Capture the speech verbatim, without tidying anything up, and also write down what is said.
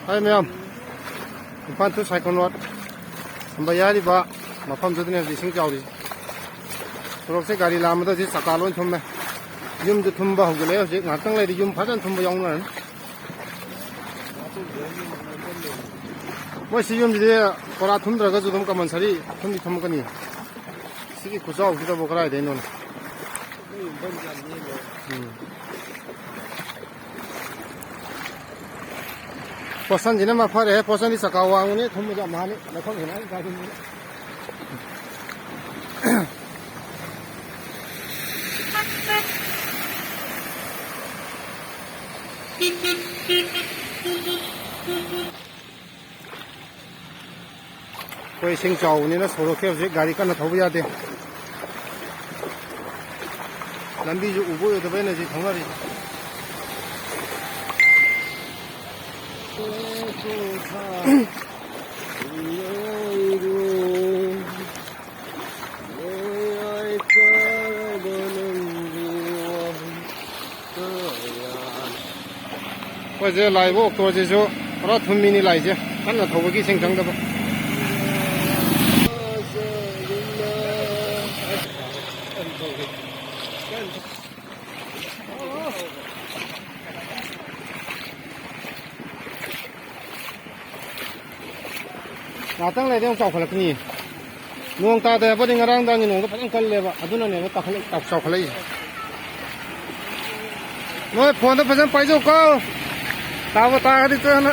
ꯍꯥꯏ ꯃꯌꯥꯝ, Imphal to ꯁꯥꯏꯀꯣꯟ road ꯁꯝꯕꯩ ꯍꯥꯏꯔꯤꯕ ꯃꯐꯝꯗꯨꯗꯅꯦ ꯍꯧꯖꯤꯛ ꯏꯁꯤꯡ ꯆꯥꯎꯔꯤ꯫ ꯁꯣꯔꯣꯛꯁꯦ ꯒꯥꯔꯤ ꯂꯥꯝꯕꯗ ꯍꯧꯖꯤꯛ ꯆꯀꯥ ꯂꯣꯏ ꯊꯨꯝꯃꯦ꯫ ꯌꯨꯝꯁꯨ ꯊꯨꯝꯕ ꯍꯧꯖꯤꯜꯂꯛꯑꯦ꯫ ꯍꯧꯖꯤꯛ ꯉꯥꯏꯍꯥꯛꯇꯪ ꯂꯩꯔꯗꯤ ꯌꯨꯝ ꯐꯖꯅ ꯊꯨꯝꯕ ꯌꯥꯎꯅꯔꯅꯤ꯫ ꯃꯣꯏ ꯁꯤ ꯌꯨꯝꯁꯤꯗꯤ ꯄꯨꯔꯥ ꯊꯨꯝꯗ꯭ꯔꯒꯁꯨ ꯑꯗꯨꯝ ꯀꯝꯄꯜꯁꯔꯤ ꯊꯨꯝꯗꯤ ꯊꯨꯝꯃꯛꯀꯅꯤ꯫ ꯁꯤꯒꯤ ꯈꯨꯆꯥꯎꯁꯤꯗꯕꯨ ꯀꯗꯥꯏꯗꯩꯅꯣꯅꯦ? ꯎꯝ꯫ ꯄꯣꯠꯁꯟꯁꯤꯅ ꯃꯐꯔꯦ꯫ ꯄꯣꯠꯁꯟꯗꯤ ꯆꯀꯥ ꯋꯥꯡꯕꯅꯤ, ꯊꯨꯝꯕꯁꯨ ꯌꯥꯝ ꯃꯥꯅꯤ꯫ ꯂꯩꯐꯝꯁꯤꯅ ꯑꯩ ꯒꯥꯔꯤꯅꯤ꯫ ꯑꯩꯈꯣꯏ ꯏꯁꯤꯡ ꯆꯥꯎꯕꯅꯤꯅ ꯁꯣꯔꯣꯛꯁꯦ ꯍꯧꯖꯤꯛ ꯒꯥꯔꯤ ꯀꯟꯅ ꯊꯧꯕ ꯌꯥꯗꯦ꯫ ꯂꯝꯕꯤꯁꯨ ꯎꯕ ꯑꯣꯏꯗꯕ ꯑꯩꯅ ꯍꯧꯖꯤꯛ ꯊꯧꯅꯔꯤ꯫ ꯑꯩꯈꯣꯏꯁꯦ ꯂꯥꯛꯏꯕ ꯑꯣꯛꯇꯣꯁꯤꯁꯨ ꯄꯨꯔꯥ ꯊꯨꯝꯃꯤꯅꯤ ꯂꯥꯛꯏꯁꯦ, ꯀꯟꯅ ꯊꯧꯕꯒꯤ ꯏꯁꯤꯡ ꯆꯪꯗꯕ꯫ ꯉꯥꯛꯇꯪ ꯂꯩꯔꯗꯤ ꯑꯃꯨꯛ ꯆꯥꯎꯈꯠꯂꯛꯀꯅꯤꯌꯦ꯫ ꯅꯣꯡ ꯇꯥꯗꯦ ꯍꯥꯏꯕꯗꯤ ꯉꯔꯥꯡꯗꯥꯡꯒꯤ ꯅꯣꯡꯗꯣ ꯐꯖꯅ ꯀꯜꯂꯦꯕ, ꯑꯗꯨꯅꯅꯦꯕ ꯀꯥꯈꯠꯂꯛ-, ꯆꯥꯎꯈꯠꯂꯛꯏꯁꯦ꯫ ꯅꯣꯏ ꯐꯣꯟꯗꯣ ꯐꯖꯅ ꯄꯥꯏꯖꯧꯀꯣ, ꯇꯥꯕ ꯇꯥꯔꯒꯗꯤ ꯆꯠꯂꯅ꯫